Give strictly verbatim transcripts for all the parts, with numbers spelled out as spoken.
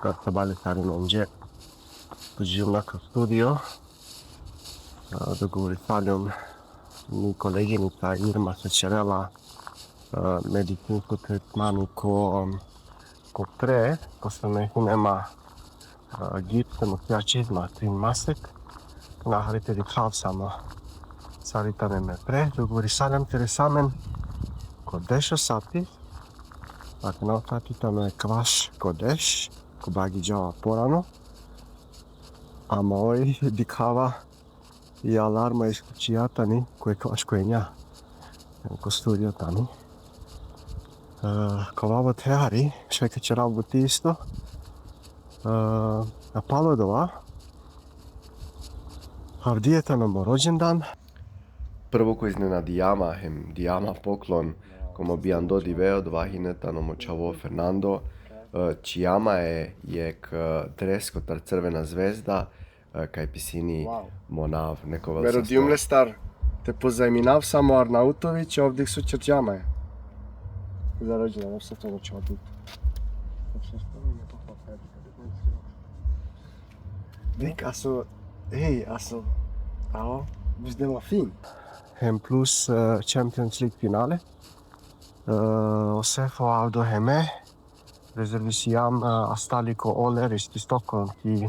Kar sabale sar amenđe. Džijum na ko studio. A, dogovorisaljum, mi koleginica Irma so ćerela, a, medicinsko tretmani ko, ko pre, pošto me hine ma, a, gips hem o čizma trin masek. Na hari te dikhav samo sar i tane me pre. Dogovorisaljum te resa amen ko deš o sati. Akana o sati tano ekvaš ko deš, kobor džava porano. Ama oj dikhava i alarma isključija tani ko ekvaš ko enja. Ko studio tani. E, ka ovav ote hari, šaj ka ćerav buti isto. E, a palo dova, avdive tano mo rođendan. Prvo ko iznenadija ma, hem dija ma poklon ko mo bijando dive, odova hine tano mo čhavo Fernando. E, čhija ma e jekh, e, dres kotar Crvena zvezda, e, kaj pisini, wow, mo nav, nek ovel. Me rodijum lestar te pozajminav samo Arnautović, ov dikh so ćerđa ma e. Za rođendan, ov so to ćerđa. Dik, aso, hej, aso, ao, bizdema fin. Hem plus, e, Champions League finale. E, o Sefo, Avdo hem me rezervisijam, e, astali ko Ålerisk i Stockholm, ki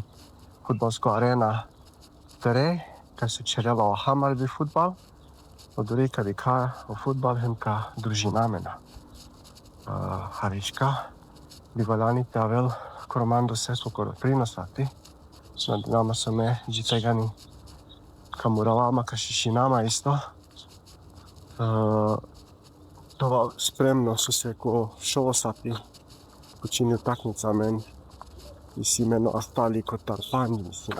fudbalsko arena tre, kaj so ćerela o Hammarby fudbal. Odori ka dikha o fudbal hem ka družina amen. E, harička bi valjani te avel ko romando Sefo ko trin o sati. Nadinama so me dži tegani ka murava ma, ka šišina ma isto. E, te ovav spremno, sose ko šov o sati počinji utakmica amen. Isi amen o astali kotar pandž, mislim.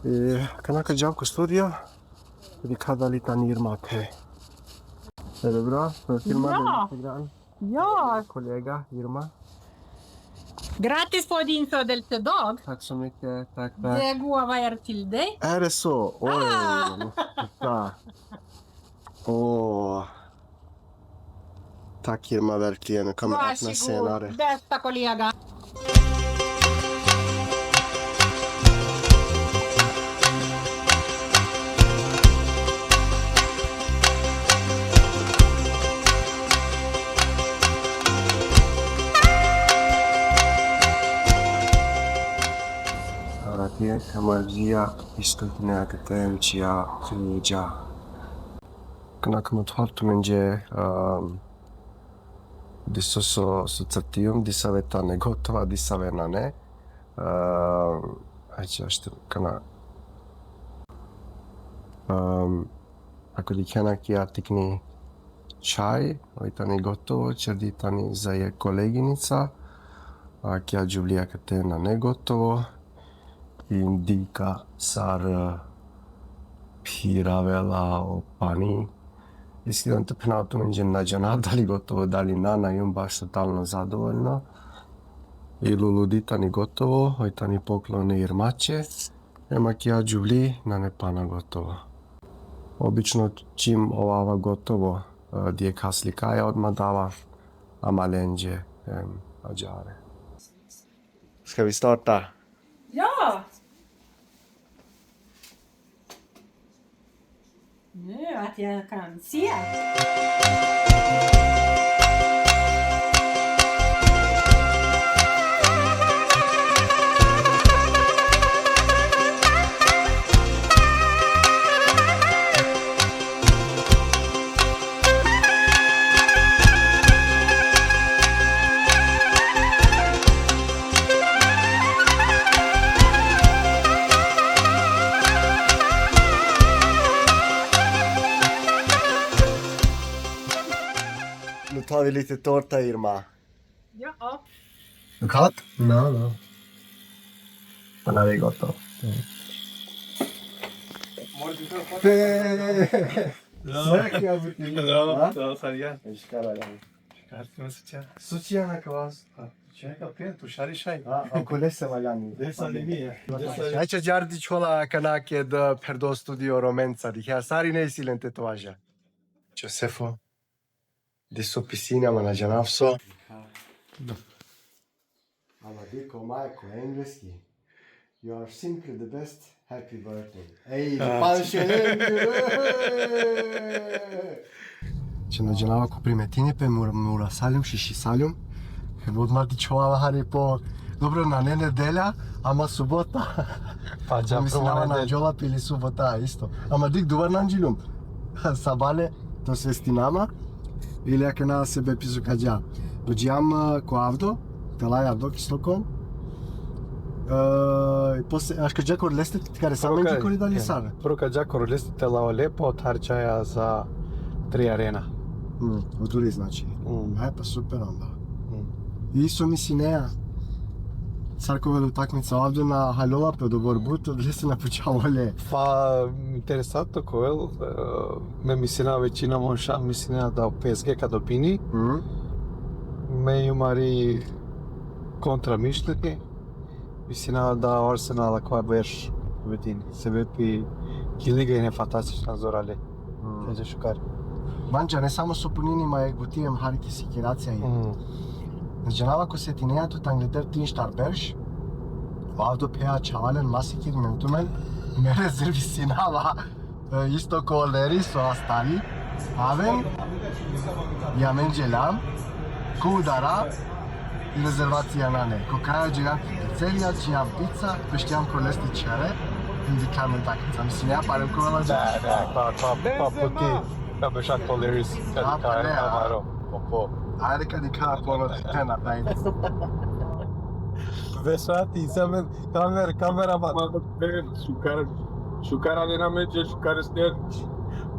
E, akana ka džav ko studio, te dikha dali tani Irma te. E, dobro, filma. Ja. Instagram. Ja. Kolega Irma. Gratis för din födelsedag. Tack så mycket, tack, tack. Det gåva är till dig. Är det så? Oj, ah, måste titta. Åh. Tack Irma, verkligen. Jag kommer öppna senare. Varsågod, bästa kollega. Ora ti, tamo je vizija, isto nekakva temčija, fluđa. Kana ka mothovav tumenđe, um, diso so, so crtijum, disave tane gotova, disave nane. Um, ajde, što, kana, um, ako dikhena ki atikni čhaj, oj tani gotovo, ćerdi tani za jekh koleginica, a ki ađuvli akate nane gotovo, i dikha sar, e, phiravela o pani. Iskreno te phena tumenđe, na džanav dali gotovo, dali na, na jum baš totalno zadovoljno. I luludi tani gotovo, oj tani poklon e Irmaće, ema ki ađuvli nane pana gotovo. Obično čim ovava gotovo, e, djekha slikaja odma dava, ama lenđe, em, ađahar. Ska vi starta? Ja! Nu att jag kan se. Nu tar vi lite tårta, Irma. Ja. Kat? No, no. Pa na vi gotovo. Sve, ja bih ti. Bravo, bravo, sad ja. Škara, ja. Škara, ti ma sučija. Sučija na kavas. Čekaj, pije, tu šari šaj. A, ako lese valjani. Lese valjani, je. Lese valjani. Ajde, Đardić, hola, kana ked, e, pherdo studio romenca. Dikha, sari ne isi len tetovaža. Josefo. Diso pisini, ama na džanav so. Da. Ama diko, majko, engleski. You are simply the best. Happy birthday. Ej, pa še. Če na džanava ko primetini pe, mur-, mura saljum, šiši saljum. Odmah ti čovava hari po, dobro, na ne nedelja, ama subota. Pa dža. Mislim, prvo na nedelja. Džola pili subota isto. Ama dik duvar na džiljum. Sabale, to svestinama. Ili akana sebepi so ka dža. Džijam, e, ko Avdo, te laj Avdo ki Stockholm. E, i posle, aš ka dža kor leste, te kare sa menđe kori dali sar. Prvo ka dža kor leste te la ole, pa otar džaja za Tre Arena. Mm, oduri znači. Mm. Aj, pa super onda. Mm. I so mislinea, sar ka ovel utakmica Avdo, na haljola pe odobor but, odlese na pučava ole. Pa, interesantno ka ovel, e, me mislina većina monša mislina da o P S G ka dobini. Mhm. Me jum hari kontra mišljenje. Mislina da o Arsenal akava berš pobedini. Sebepi ki liga ine fantastična zorale. Mhm. Te dža šukar. Manđa, ne samo so punini, ma jekh buti em hari ki sikiracija i. Mhm. Na džanava ko setinea tut angleder tin štar berš, o Avdo pea čhavalen ma sikirinen tumen, me rezervisinava, e, isto ko Leri so astani, aven, i amenđe lam, ko udara, i rezervacija nane. Ko krajo dželjam ki picerija, čijam pica, peštijam ko leste čhere, i dikha amen utakmica. Mislim, ja parem ko vela. Da, da, pa, pa, pa puti, ka beša ko Leris, ka dikha amaro, po, po. Ajde ka dikha po, no, te na, daj. Vešati, sa men, kamer, kameraman. Ma, ben, šukar, šukar avena amenđe, šukar ester.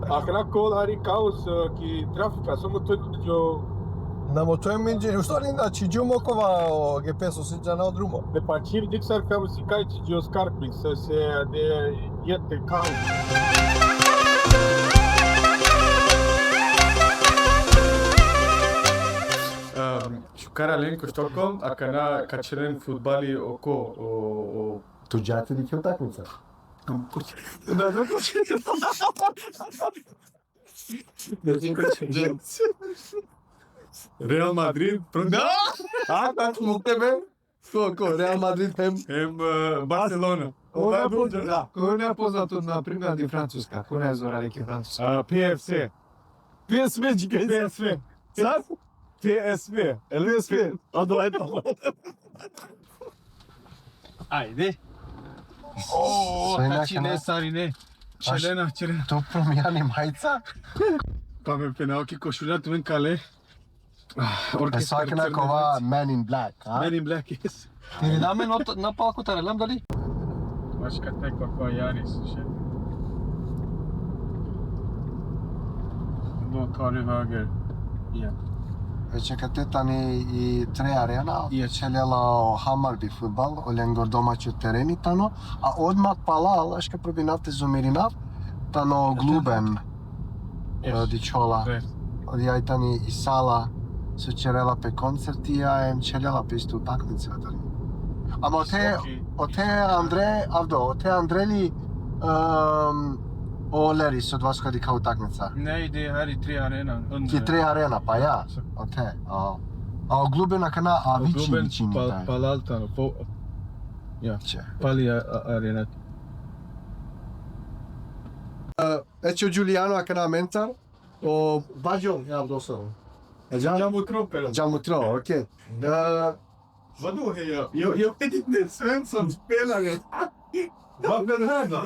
Akana kol hari kaos, e, ki trafika, samo to džo. Na mo to amenđe, u stvari, znači, džum okova o G P S osim džana o drumo. Ne, pa čim dik sar kaos i kaj či džo Skarpi, se, se, de, jete kaos. Em, šukar alen ko Stockholm, akana ka čeren fudbali oko, o, o. Tu dža te dikhe utakmica? Da, da, da. Real Madrid, pro-, da! A, da, mukte be. Ko, ko, Real Madrid hem, hem, e, Barcelona. Ko e poz-, da, ko e poznato, na primer, di Francuska? Ko e zorale ki Francuska? A, P S V. P S V, džikaj. P S V. Sar? P S V. P S V. A, dova e to. Ajde. O, soj na tačine, kana sarine. Čelena, čelena. To promijani majica? Pa me penava ki košulja, tumen kale. Ah, orkestar. E, soj akana crne kova majice. Men in Black, a? Men in Black, yes. Ti vidim me not-, napalko tare lam dali? Baš kad tek ako Jaris, še. No, Tony Hager. Ja. Veće kate tani i Tre Arena, ja, čelela o Hammarby fudbal, olengor domaćo tereni tano, a odma palal, aš ka probinav te zumirinav, tano Globen, e, dičhola. Odija i tani i sala so čerela pe koncerti, a em čelela pe isto utakmica tani. Ama ote, ote andre, avdo, ote andre li, em, o Leris, odova so ka dikha utakmica? Ne, ide hari Tre Arena. Ki Tre Arena, pa ja. Ote, a. A o Globen akana, a, vičini, vičini, pa-, palal tano, po-, ja. Pali a-, a-, arena. E, eče o Giuliano akana amentar, o Bajon, ja, dosta. E, dža-, dža mutro, pero. Dža mutro, okej. E, vado, ja. Io, io, Svensson, spela, eh. Va bene, no?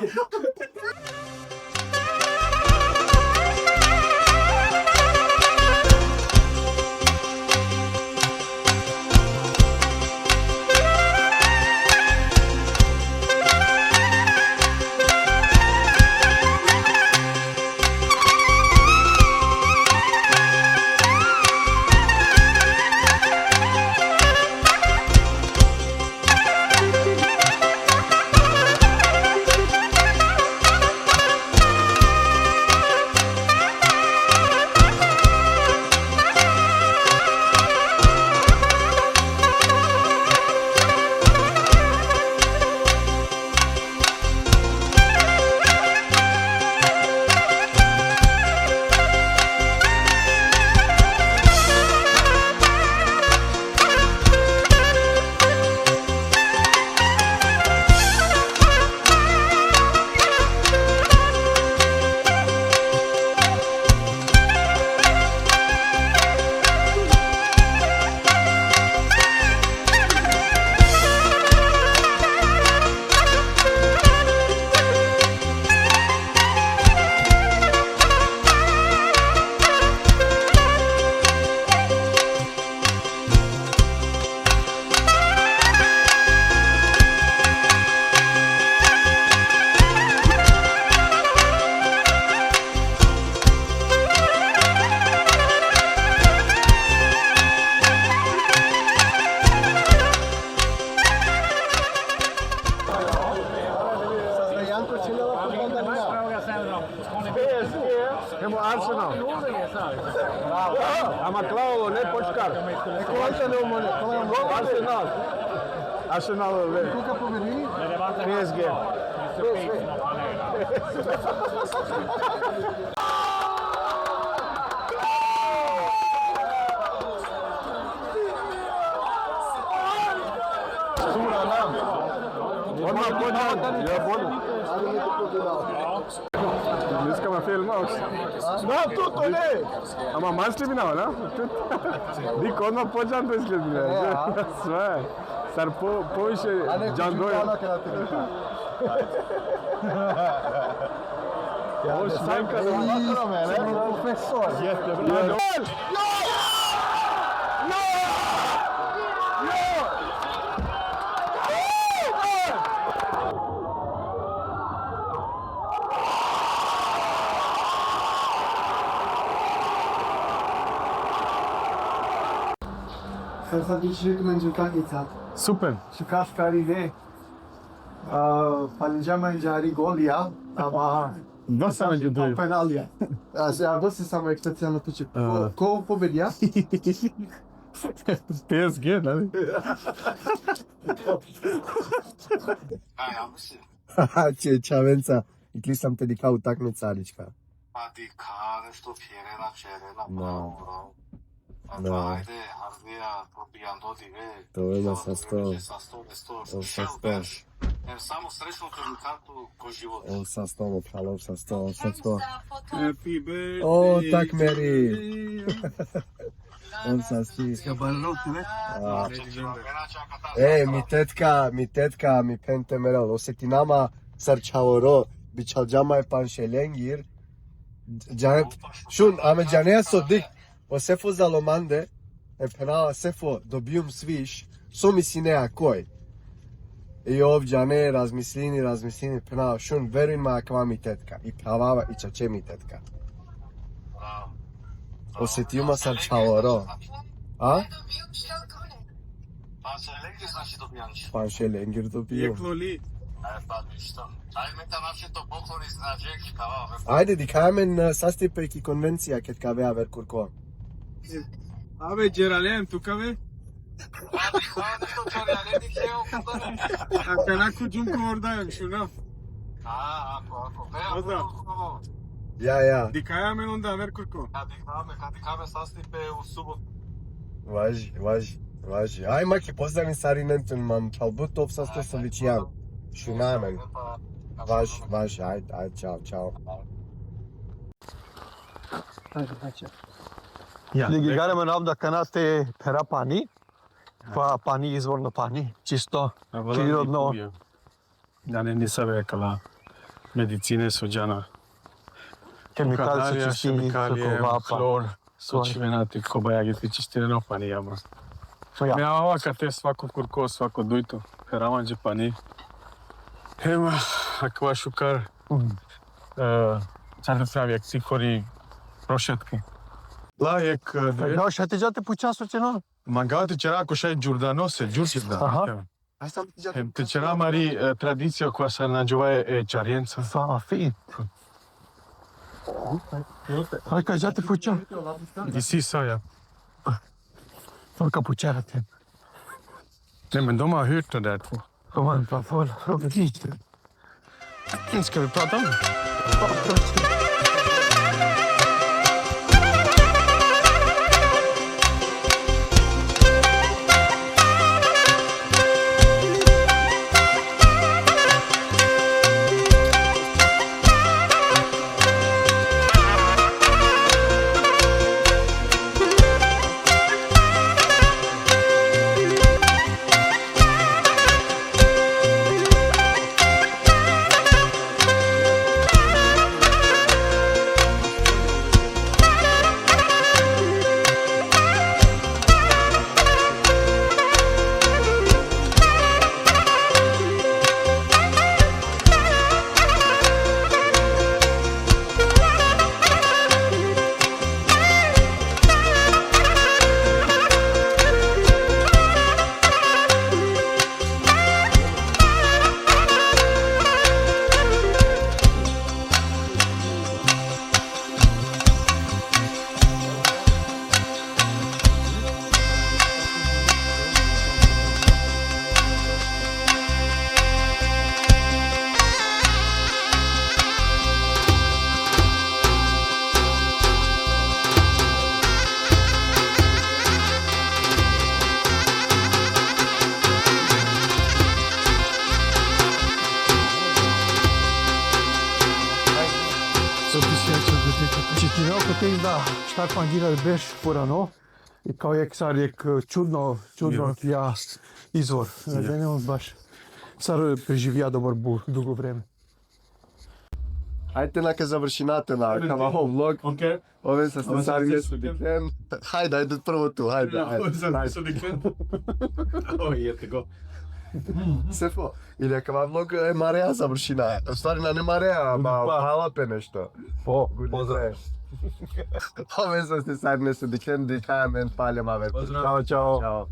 Arsenal. Ama klao, ne počkar. Arsenal. Arsenal, ve. Koga pobedili? P S G. Odmah počeo. Ja, bolje. Niska ma film, da, to, to ne. Ama maske mi na, na? Dik odmah počeo to izgleda. Ja. Sve. Sar po, poviše džandoje. Ja, o, šajka. Profesor. Jeste, bravo. Sar sam ti šik men džuka ki cat. Super. Šukaš kari ne. A, palinđa ma inđari gol, ja. Ama. Dosta me džuka. Penalija. A, se, a, dosta samo specijalno tuči. Ko, ko pobedija? P S G, da li? Aj, ja mislim. Če, čavenca, ikli sam te dikha utakmica arička. Pa dikha nešto pjerena, čerena, bravo, bravo. Pa ajde, Harvija, probijam do dive. To je da sa sto. Sa sto, sto. Em samo srećno koju kartu ko život. Em sa sto, halo, sa sto, sa sto. Happy birthday. O, tak meri. Em sa sti. E, mi tetka, mi tetka, mi pente meral. Osetinama sar čhavoro, bičhalđama e panšelengir. Džanet, šun, ame džanea so dik, o Sefo zalo mande, e phenava Sefo, dobijum sviš, so mislinea koj. I ov džane, razmislini, razmislini, phenava šun, verujn ma, akava mi tetka, i phenava, i čače mi tetka. Osetijum ma sar čhavoro. A? Panšelengir, znači, dobijam. Panšelengir dobijam. Jeklo li? E, pa ništa. Ajme ta naše to pokloni, znači, kava. Ajde, dikha amen, e, sastipe ki konvencija, ked ka ave aver kurko. Ave, džeralen, tu kave? Ave, ave, to džeralen, dikhe, o, kudone. A kana kudžum ko orda em, šuna. A, ako, ako. Be, ako, ako. Ja, ja. Dikhaja amen onda aver kurko. Ja, dikha amen, kad dikha amen sastipe u subot. Važi, važi, važi. Aj, ma ki pozdravin sarinen tun, mam, phalbut, ov sasto so vičijam. Šuna amen. Važi, važi, ajde, ajde, čao, čao. Ajde, ajde. Ja. Ligigare me nav da kana te phera pani. Pa pani, izvorno pani, čisto prirodno. Nane nisave akala medicine so džana. Hemikalija, so čisti, hemikalije, so kova, pa hlor, so čhivenati, ko bajagi te čistineno pani, ama. So ja. Me ava kate svako kurko, svako dujto. Pherav anđe pani. Hem, akava šukar, e, čar te pravi akci kori prošetki. La jek, e, ja, šaj te dža te puča so ćerena? Mangava te ćera, ako šaj džurdano se, džurdano. Aha. Hem te ćera amari, e, tradicija koja sar na džova e, e čarjenca. Sa, fit. Aj, kaj dža te puča? Isi sa, ja. Torka puča te. Ne, men de har hyrt det där två. De har inte fått fråga dit. Ska vi prata om det? Štar pangira berš furano. I kao jek sar jek čudno, čudno ja izvor. Da ne on baš sar preživija dobar bu dugo vreme. Ajde, neka završinate na kava vlog. Ok. Ove sa ste Ove sa sari ste nešto diklen. Hajde, ajde prvo tu, hajde. Ja, Ajde, ove sa ajde. nešto diklen. Oj, jete go. Sefo, ili kava vlog e marea završina. U stvari, na ne marea, ma Pa. Palape nešto. Po, pozdrav. Ove sa ste sari nešto diklen, dikhaja amen, palem aver. Čao, čao. Čao.